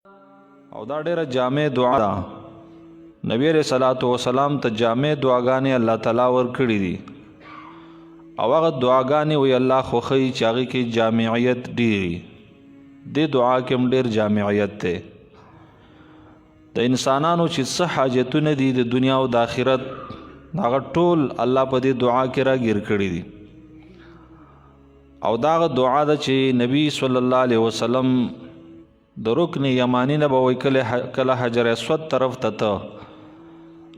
او دا ډیره جامع دعا ده. نبی علیہ الصلوۃ والسلام ته جامع دعاګانې الله تعالی ور کړې دي، او هغه دعاګانې وی الله خوخی چې هغه کې جامعیت ډیری. دې دعا کې هم ډیر جامعیت دی. د انسانانو چې څه حاجتونه دي د دنیا او د آخرت، هغه ټول الله په دې دعا کې راګیر کړی دي. او داغه دعا ده چې نبی صلی الله علیه وسلم د رکن یمانی نه به وای کله کله حجر اسود طرف ته ته،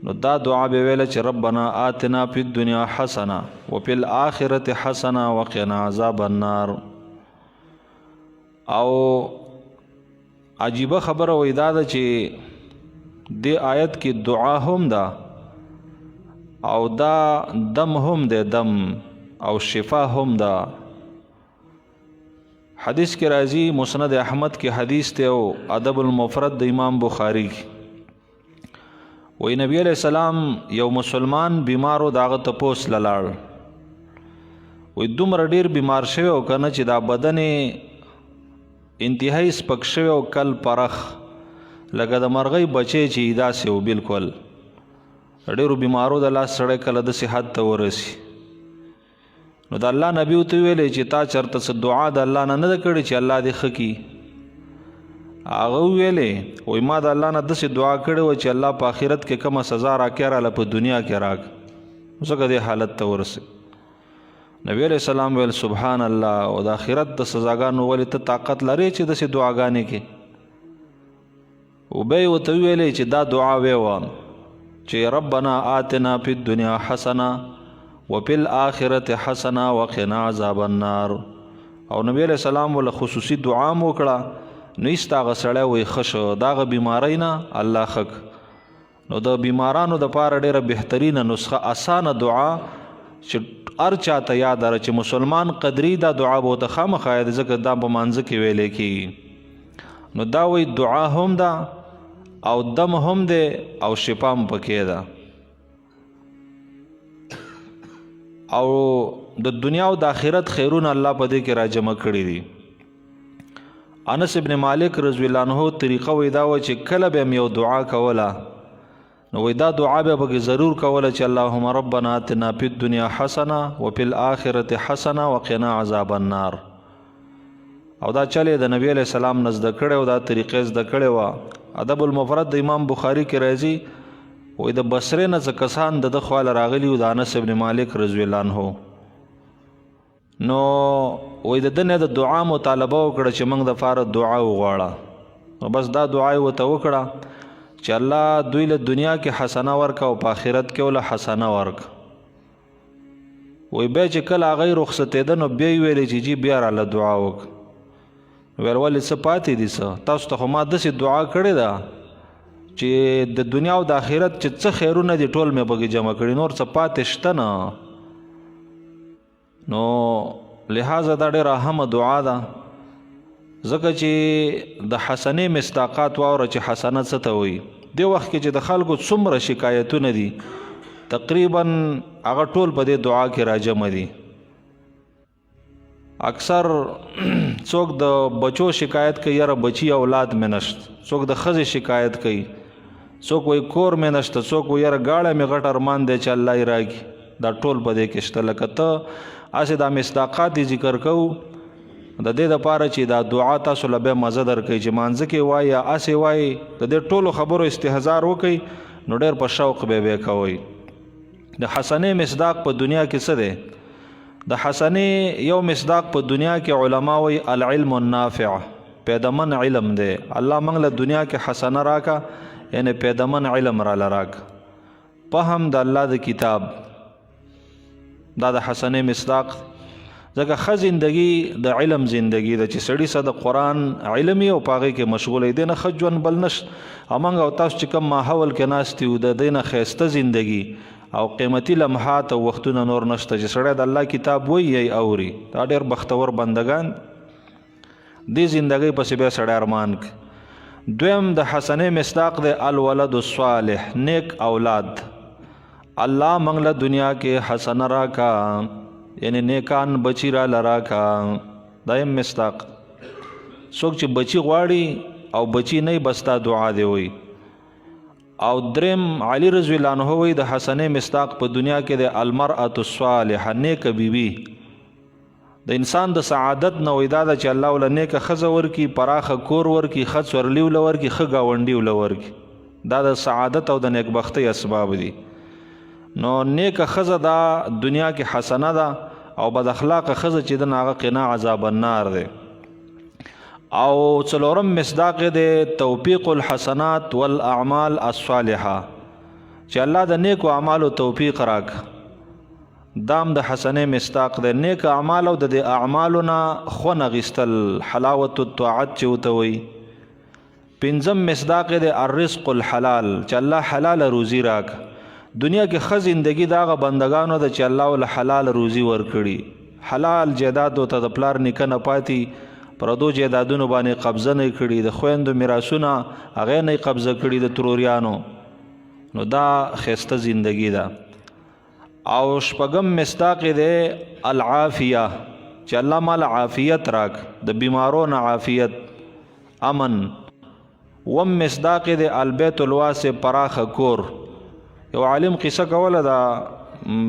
نو دا دعا به ویله چې ربنا آتنا فی الدنیا حسنه وفي الاخرة حسنه وقنا عذاب النار. او عجیبه خبره وای دا ده چې د آیت کې دعا هم ده او دا دم هم ده، دم او شفا هم ده. حدیث کې راځي، مسند احمد کې حدیث ته او ادب المفرد د امام بخاری کې وی نبی علیہ السلام یو مسلمان بیمارو داغه تپوس لاړ. وی دومره ډیر بیمار شوی او کنه چې دا بدن انتهایی سپک شوی او کل پرخ لکه د مرغۍ بچی چې داسې و، بالکل ډیرو بیمارو د لاس سړی کله د صحت ته ورسی. نو د الله نبی ته ویلې چې تا چرته څه دعا د الله نه نه کړې چې الله دې خکی؟ هغه ویلې وای ما د الله نه داسې دعا کړې و چې الله په آخرت کې کومه سزا راکې راله په دنیا کې راک، ځکه دې حالت ته ورسې. نبی علیہ السلام ویل سبحان الله، او د آخرت د سزاګانو ولې ته طاقت لرې چې داسې دعاګانې کې؟ او به یې ورته وویلې چې دا دعا ویوه چې ربنا آتنا فی الدنیا حسنه وفي الآخرة حسنه وقنا عذاب النار. او نبی علیہ السلام ول خصوصي دعا مو کړه، نو ایست هغه سړی وایي ښه شو دغه بیمارۍ نه الله ښه. نو د بیمارانو د پاره ډیره بهترینه نسخه، اسانه دعا چې هر چاته یاد را چې مسلمان قدری دا دعا به ته خامخا یاد، ځکه دا په مانځ کې ویلې کی. نو دا وی دعا هم ده او دم هم ده او شفا هم پکې ده. او د دنیا او د آخرت خیرونه الله په دې کې راجمع کړي دي. انس ابن مالک رضی الله عنه طریقه وی دا و چې کله به یو دعا کوله، نو وی دا دعا به پکې ضرور کوله چې اللهم ربنا اتنا فی الدنیا حسنه وفي الاخرة حسنه وقنا عذاب النار. او دا چلې د نبی علیہ السلام نزد کړي او دا طریقې زده کړي وا. ادب المفرد د امام بخاری کې راځي، وې د بصره نه څه کسان د خواله راغلي او د انس ابن مالک رضی الله عنه، نو وې د دنه د دعا مطالبه وکړه چې موږ د فاره دعا وغواړه. نو بس دا دعا یې وته وکړه چې الله دوی له دنیا کې حسنه ورکا او په آخرت کې ول حسنه ورک. وای بیا چې کله هغه رخصتېده نو بیا یې ویلې چې جی بیا راله دعا وک. ویل ولې څه پاتې دي؟ څه تاسو ته خو ما داسې دعا کړې ده چې د دنیا او د آخرت چې څه خیرونه دي ټول مې پکې جمع کړي، نور څه پاتې شته نه. نو لہذا دا ډېره اهمه دعا ده، ځکه چې د حسنې مصداقات واوره چې حسنه څه ته وایي. دې وخت کې چې د خلکو څومره شکایتونه دي تقریبا هغه ټول په دې دعا کې راجمع دي. اکثر څوک د بچو شکایت کوي، یاره بچي اولاد مې نشت، څوک د ښځې شکایت کوي، څوک وایي کور مې نشته، څوک وایي یاره ګاډی مې غټ ارمان دی چې الله یې راکړي. دا ټول په دې کې شته. لکه ته هسې دا مصداقات یې ذکر کوو د دې دپاره چې دا دعا تاسو له بیا مزه درکوي چې مانځه کې وایي یا هسې وایي، د دې ټولو خبرو استحضار وکړئ نو ډېر په شوق به بیا کوئ. د حسنې مصداق په دنیا کې څه دی؟ د حسنې یو مصداق په دنیا کې علما وایي العلم النافع، پیدمن علم دی. الله موږ له دنیا کې حسنه راکا، یعنی پیدمن علم را لراک، فهم د الله د کتاب، دا د حسنې مصداق. ځکه ښه زندگی د علم زندگی ده چې سړی سره د قرآن علم او پاغه کې مشغول دی، نه ښه ژوند بل نش. او موږ او تاسو چې کوم ماحول کې ناست یو د دې نه ښایسته زندگی او قیمتي لمحات او وختونه نور نشته چې سړی د الله کتاب وایي اوري. دا ډېر بختور بندگان دې زندګۍ پسې بیا سړی ارمان کوي. دویم د حسنې مصداق دی الولد الصالح، نیک اولاد. الله موږ له دنیا کې حسنه راکا، یعنی نیکان بچی را لراکا. دا یم مصداق. څوک چې بچی غواړي او بچی نه بس دا دعا دی وي. او دریم علی رضی الله عنه وی د حسنې مصداق په دنیا کې د المرأة الصالحه، نیکه بیبي. د انسان د سعادت نه وی دا ده چې الله ول نیکه ښځه ورکي، پراخه کور ورکي، ښه څورلي ول ورکي، ښه ګاونډي ول ورکي. دا د سعادت او د نیکبختۍ اسباب دي. نو نیکه ښځه دا دنیا کې حسنه ده، او بد اخلاقه ښځه چې ده هغه قنا عذاب النار دی. او څلورم مصداق دی توفیق الحسنات والاعمال الصالحه، چې الله د نیکو اعمالو توفیق راک. دام د حسنې مصداق دی، نیک اعمال او د دې اعمالو نه خونه غستل، حلاوت الطاعت چې وته وي. پنځم مصداق دی الرزق الحلال، چې الله حلال روزي راک. دنیا کې ښه زندگی د هغه بندګانو ده چې الله ول حلال روزي ورکړي، حلال جایداد ته د پلار نیکه نه پاتې، پردو جایدادونو باندې قبضه نه کړي، د خویندو میراثونه هغه نه قبضه کړي د تروریانو. نو دا ښایسته زندگی ده. او شپږم مصداق دی العافیه، چې الله مال عافیت راک، د بیمارو نه عافیت، امن. وم مصداق دی البیت الواسع، پراخه کور. یو عالم قصه کوله دا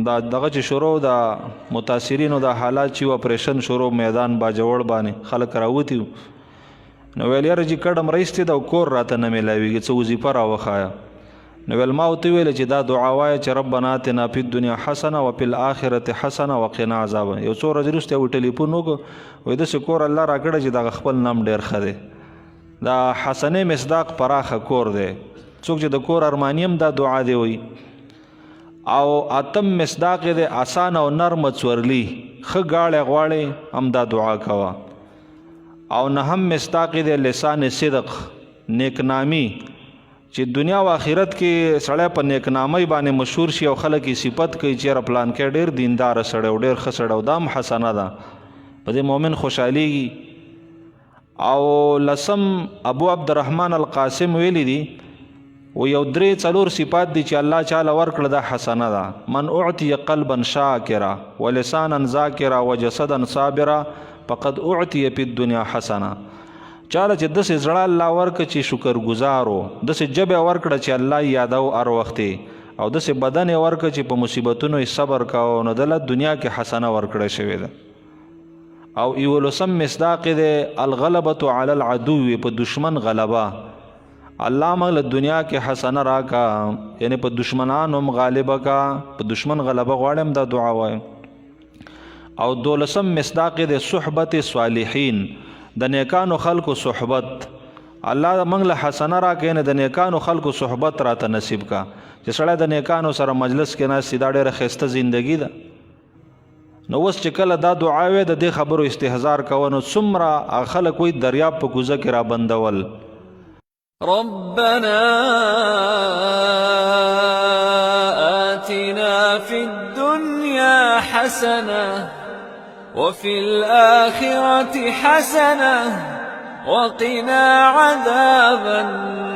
دا دغه چې شروع دا متاثرینو دا حالات چې اپریشن شروع میدان باجوړ باندې خلک راوتی، نو ویل یاره چې کډم رایستې دا کور راته نه میلاویږي، څه وظیفه راوښایه. نو ویل ما ورته ویل چې دا دعا وایه چې ربنا آتنا فی الدنیا حسنه وفي الآخرة حسنه وقنا عذاب. یو څو ورځې وروسته یو ټلیفون وکړ، وایي داسې کور الله راکړی چې دغه خپل نام ډېر ښه دی. دا حسنې مصداق پراخه کور دی، څوک چې د کور ارماني هم دا دعا دی وایي. او اتم مصداق دی اسانه او نرمه څورلي، ښه ګاړی غواړې هم دا دعا کوه. او نهم مصداق دی لسان صدق، نیکنامي، چې دنیا او آخرت کې سړی په نیکنامۍ باندې مشهور شي او خلک یې صفت کوي چې یاره پلانکی ډېر دینداره سړی او ډېر ښه سړی او دا هم حسنه ده، په دې مؤمن خوشحالېږي. او لسم ابو عبدالرحمن القاسم ویلی دي و یو درې څلور صفات دي چې الله چاله ورکړه دا حسنه ده. من اعطي قلبا شاکرا ولسانا ذاکرا وجسدا صابرا فقد اعطي فی الدنیا حسنه. چاله چې داسې زړه الله ورکړه چې شکرګزار و، داسې ژبه ورکړه چې الله یې یادو هر وخت، او داسې بدن یې ورکړه چې په مصیبتونو یې صبر کاوه، نو دله دنیا کې حسنه ورکړه شوې ده. او یولسم مصداق دی الغلبة علی العدو، په دشمن غلبه. الله موږ له دنیا کې حسنه راکا، یعنی په دشمنانو هم غالبه کا، په دشمن غلبه غواړم دا دعا وایم. او دولسم مصداق دی صحبت صالحین، د نیکانو خلکو صحبت. الله موږ له حسنه راکړي، یعنی د نیکانو خلکو صحبت راته نصیب کا، چې سړی د نیکانو سره مجلس کې ناست، دا ډېره ښایسته زندګي ده. نو اوس چې کله دا دعا وې د دې خبرو استحضار کوه، نو څومره هغه خلک وایي دریاب په کوزه کې رابندول. ربنا آتنا في الدنيا حسنة وفي الآخرة حسنة وقنا عذاب النار.